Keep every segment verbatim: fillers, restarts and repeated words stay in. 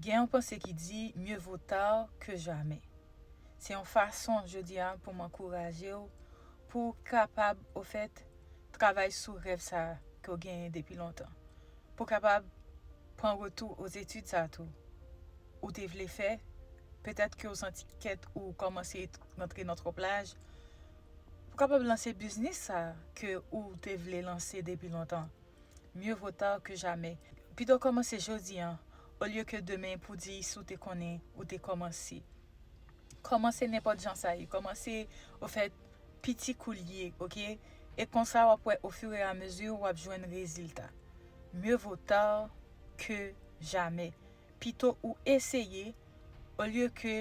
Gen yon panse ki di, mieux vaut tard que jamais. Se yon fason jodi a pou m ankouraje w, pou w kapab, ofèt, travay sou rèv sa a ke w genyen depi lontan. Pou w kapab pran retou o zetid sa a tou. Ou te vle fè, petèt ke w santi kèt ou kòmanse rantre nan twòp laj. Pou w kapab lanse biznis sa a ke ou te vle lanse depi lontan. Mieux vaut tard que jamais. Pito kòmanse jodi a, olye ke demen pou di si w te konnen ou te kòmanse. Kòmanse nenpòt jan sa ye. Kòmanse, ofèt, piti kou l ye, oke? E konsa w ap wè, ofiramezi, w ap jwenn rezilta. Mieux vaut tard que jamais. Pito ou eseye, olye ke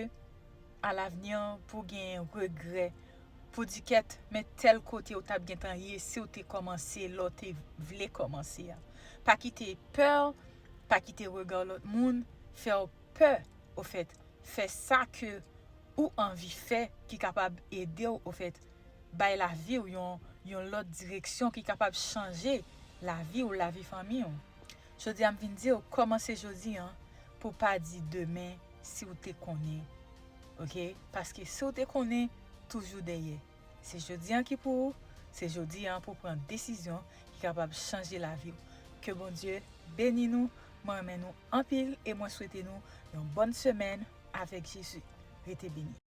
alavni pou gen regrè, pou di kèt, men tèl kote ou t ap gentan ye si w te kòmanse lè w te vle kòmanse a. Pa kite pè, pa kite rega lòt moun fè w pè, ofèt, fè sa ke ou anvi fè ki kapab ede w, ofèt, bay lavi w yon, yon lòt direksyon ki kapab chanje lavi w, lavi fanmi w. Jodi a m vin di w, kòmanse jodi a pou w pa di demen si w te konnen. Oke? Paske si w te konnen, toujou dèyè. Se jodi a ki pou ou, se jodi a pou w pran desizyon ki kapab chanje lavi w. Ke Bondye beni nou, mwen renmen nou anpil e mwen swete nou yon bòn semèn avèk Jezi. Rete beni.